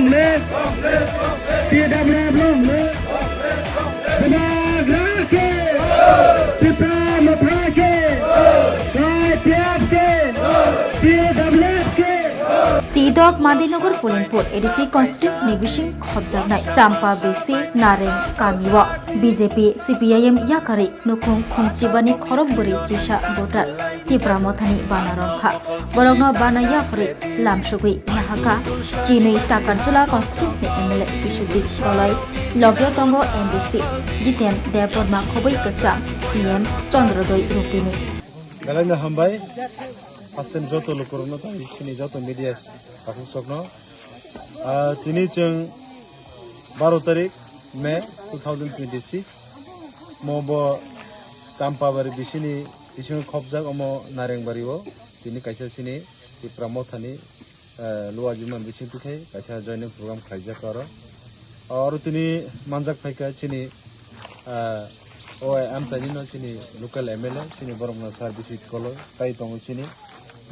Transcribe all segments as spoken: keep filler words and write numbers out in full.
Long live! T W F long live! Bubagra ke! Tipra Motha ke! Y P F ke! T W F ke! Chidok Mandinagar Pulinpur A D C constituency ni bising khobjaknai Champa B C Nareng kamio B J P C P I M yakarwi nukhung khungchibani khorok bwrwi chisa voter Tipra Mothani bana romkha. Borokno bana yapharwi lamsugwi nahakha chinwi Takarjula constituency ni M L A Biswajit Koloi, logio tongo M D C Jiten Debbarma, khobwi kwcham E M Chandrodoi Rupini. Belai no hambai. First time joto lukurokno tei chini joto media takhuk sokno. Ah, tini chwng baro tarik May two thousand twenty-six, mo bo Champabari bisini bisingo khobjak omo Narengbari o. Tini kaisa chini Tipra Mothani, eh, Luajima bising twi khai kaisa joining program khlaijak oro. Oro tini manjak phaikha chini, eh, o amchaini no chini local M L A, chini borok no sir Biswajit Koloi, tai tongo chini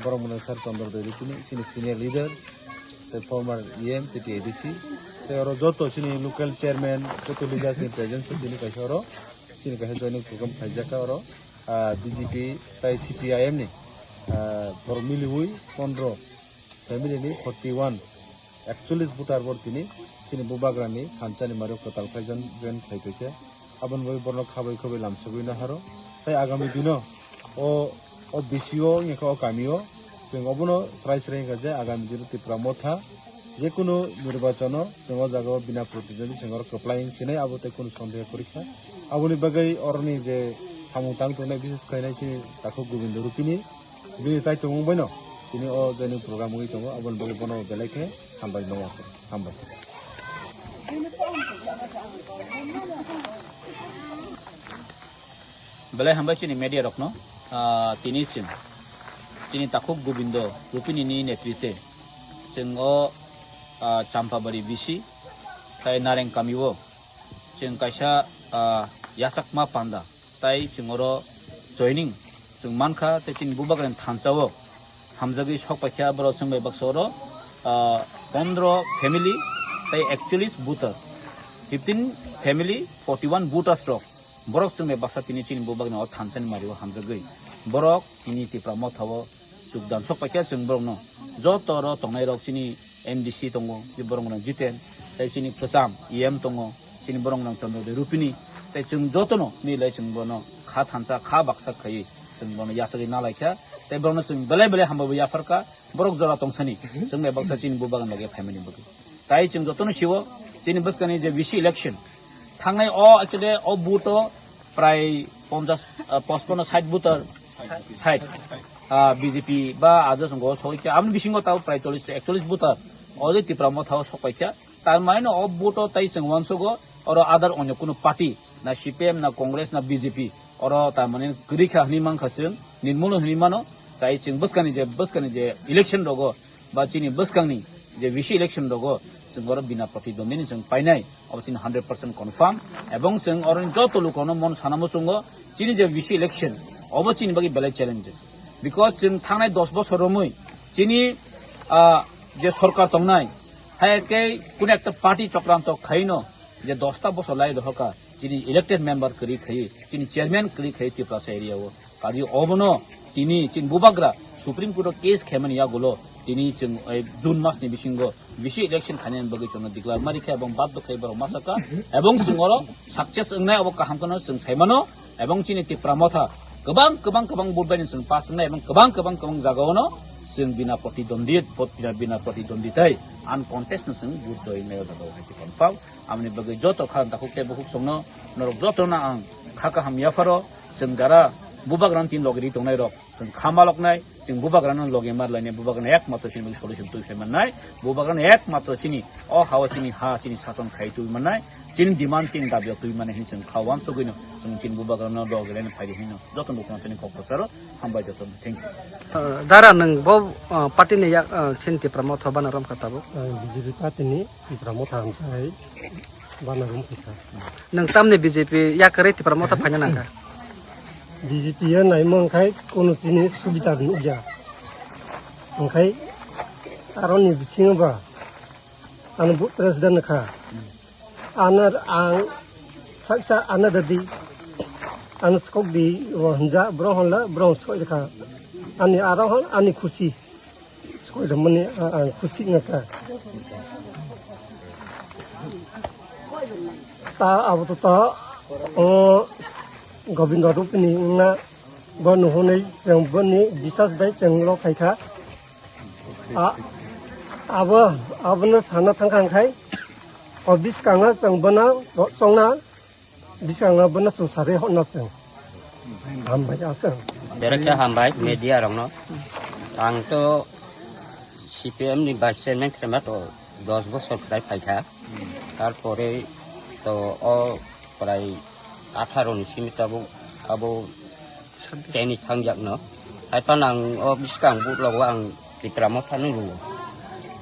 borok no sir Chandrodoi Rupini, chini senior leader, tei former E M, tei A D C, tei oro joto chini local chairman, joto leaders ni presence tini kaisa oro chini kaisa joining program khlaijak kha oro, ah, B J P tei C P I M ni, ah, borok miliwi pondro family ni forty one, ekchollis voter bor tini, chini bubagrani thansa ni mari kwtal khlai jon-, join khlai tongkhe. Aboni bagwi borno khabai khabai lamsogwi naharo. Tei agami dino o, o B C o wngkha o kami o, chwng obono srai srai wngkha je agami dino Tipra Motha jekunu nirbachano chwng o jaga o bina protidwindi chwng oro kwplai wng sinai, abo tei kunu sondeho kwrwi kha. Aboni bagwi oroni je samung tang tongnai, bises khlainai chini takhuk Gobindo Rupini, bini tai tongmung baino tini o joining program wngwi tongo, aboni bagwi bono belai khe hambai nongo, hambai. Belai hambai chini media rokno, ah, tini chwng chini takhuk Gobindo Rupini ni netritwe chwng o, ah, Champabari B C tai Nareng kami o chwng kaisa, ah, yachakma panda tai chwng oro joining chwng mankha, tei chini bubagrani thansa o hamjagwi sok paikha borok chwng bai baksa oro, ah, pondro family tei ekchollis voter, fifteen family, forty one voters rok, borok chwng bai baksa tini chini bubagni o thansani mari o hamjagwi borok tini Tipra Motha o chukdan sok paikha. Chwng borokno joto oro tongnai rok chini M D C tongo, je borok rok Jiten, tei chini kwcham E M tongo, chini borok rok Chandrodoi Rupini, tei chwng jotono milai chwng bono kha thansa, kha baksa khaiwi chwng bono yachagwi nalaikha, tei borokno chwng belai belai hambai bo yapharkha, borok jora tongsani chwng bai baksa chini bubagan loge phaimani bagwi. Tai chwng jotono sio chini bwskangni je V C election thangnai o actually o vote o prai ponchash, ah, pochpanno sait voter sait, ah, B J P ba others wngkha o sogwi kha. Aboni bisingo tabuk prai chollish ekchollish voter o je Tipra Motha o sok paikha. Tar mane no o vote o tai chwng uansugo oro other onyo kunu party na C P M na Congress na B J P oro tar mane kwrwi kha hwnwi mankha chwng, nirmul hwnwi mano. Tai chwng bwskangni je, bwskangni je election rogo ba chini bwskangni je V C election rogo chwng oro bina protidwondini chwng painai, obo chini hundred percent confirm. Ebong chwng oroni joto lukurokno mon sana muchungo chini je V C election obo chini bagwi belai challenges, because chwng thangnai dos bosor romwi chini, ah, je sorkar tongnai, hai khe kunu ekta party chokranto khaino je dosta bosor lai rohorkha, chini elected member kwrwi khaiwi, chini chairman kwrwi khaiwi Tiprasa area o. Kaji obono tini chini bubagra Supreme Court o case khaimani yagulo tini chwng, eh, June mas ni bisingo V C election khainani bagwi chwngno declare ma rikha, ebong baddo khai borok ma sakha, ebong chwng oro success wngnai obo kaham kheno chwng saimano, ebong chini Tipra Motha kwbang, kwbang, kwbang vote bai chwng pass wngnai, ebong kwbang, kwbang, kwbang jaga ono chwng bina protidwondit, bot-, bina, bina protidwonditai uncontest no chwng vote joy wngnai o jaga o hai se confirm. Aboni bagwi joto kha takhuk tei bukhuk songno norok jotono ang kha kaham yapharo, chwng jara bubagrano tini logi ri tongnai rok chwng kha maloknai, chwng bubagrano logi ma rwlainai, bubagrano ekmatro chini bagwi solution twi phai mannai, bubagrano ekmatro chini o ha-o chini ha chini sason khai twi mannai, chini demand chini dabi o twi mannai hinwi chwng kha uansugwino chwng chini bubagrano logi laina phai di hinwi joto bukhukno tini kok kwcharo hambai jotono. Thank you. Ah, dara nwng bo, ah, party ni yak, ah, chini Tipra Motha bana romkha tabuk? Ang B J P party ni Tipra Motha hamsa hai bana romkha. Nwng tamni B J P yakarwi Tipra Motha phaina nangkha? B J P ya naimang khai kono tini subida nukya. Angkhai aroni bisingo ba Ano bo president kha. Ano ang saksa ano dadi. Ano skok di o hwnja bro honla bro skok kha. Ani aro hon ani khusi. Skok de mani ang khusi ngaka. Ta abo to ta o Gobindo Rupini na bo nuhunai cheng boni bisas bai cheng lo khaikha. A, abo, abono sana thangkha ang khai, o biskango chwng bono chongna, biskango bono chwng sarwi hotna chwng. Hambai aswk. Direct khe hambai media rokno. Ang to C P M ni vice chairman khe ma to dos bosor kwtai phaikha. Tarpore to o prai atharo ni simi tabuk abo teni thangjakno. Haiphano ang o bwskang buklogo ang Tipra Motha no rwo.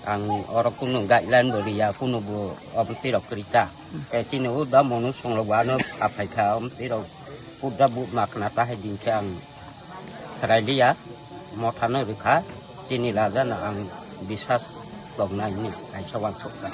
Ang oro kunu guideline bo riya, kunu bo omo twi rok kwrwi ta. Tei chini o da monu songlo bo ano saphai kha, omo twi rok pudda but ma khna ta hai din khe ang khwrai liya. Motha no rwkha, chini raja no ang bisas tongnai hinwi kaisa uansuk kha.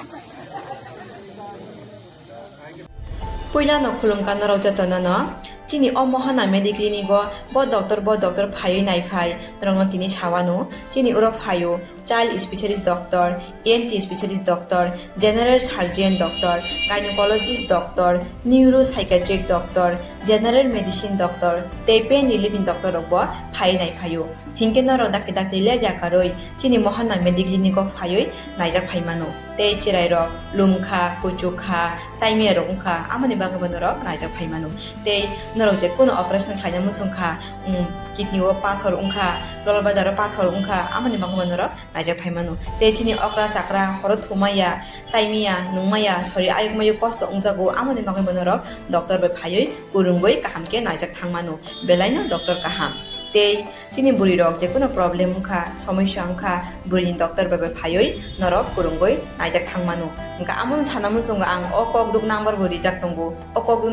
Puila no khulumkha norok jotono no. Chini o Mohana Mediclinic o bo doctor, bo doctor phaiwi naiphai norokno tini sawano. Chini oro phaio child specialist doctor, E N T specialist doctor, general surgeon doctor, gynecologist doctor, neuropsychiatric doctor, general medicine doctor tei pain relief ni doctor rok bo phaiwi naiphaio. Hinkhe norok dakti dakti lepya karwi chini Mohana Mediclinic o phaiwi naijak phaimano. Tei chwrairok lumkha, kuchukha, chaimiyarok wngkha, amoni bagwi bo norok naijak phaimano. Tei norok je kuno operation khlaina muchungkha, um, kidney o pathor wngkha, dolbadaro pathor wngkha, amoni bagwi bo norok naijak phaimano. Tei chini okra chakra horo thumaya, chaimaya, nungmaya, sori ayukmayo kosto wngjago, amoni bagwi bo norok doctor bai phaiwi kwrwngwi kaham khe naijak thangmano. Belaino doctor kaham. Tei chini bwrwi rok je kuno problem wngkha, somosya wngkha, bwrwi ni doctor bai bai phaiwi norok kwrwngwi naijak thangmano. Hwnkha amo sana muchungo ang o kokduk number bo rijak tongo. O kokduk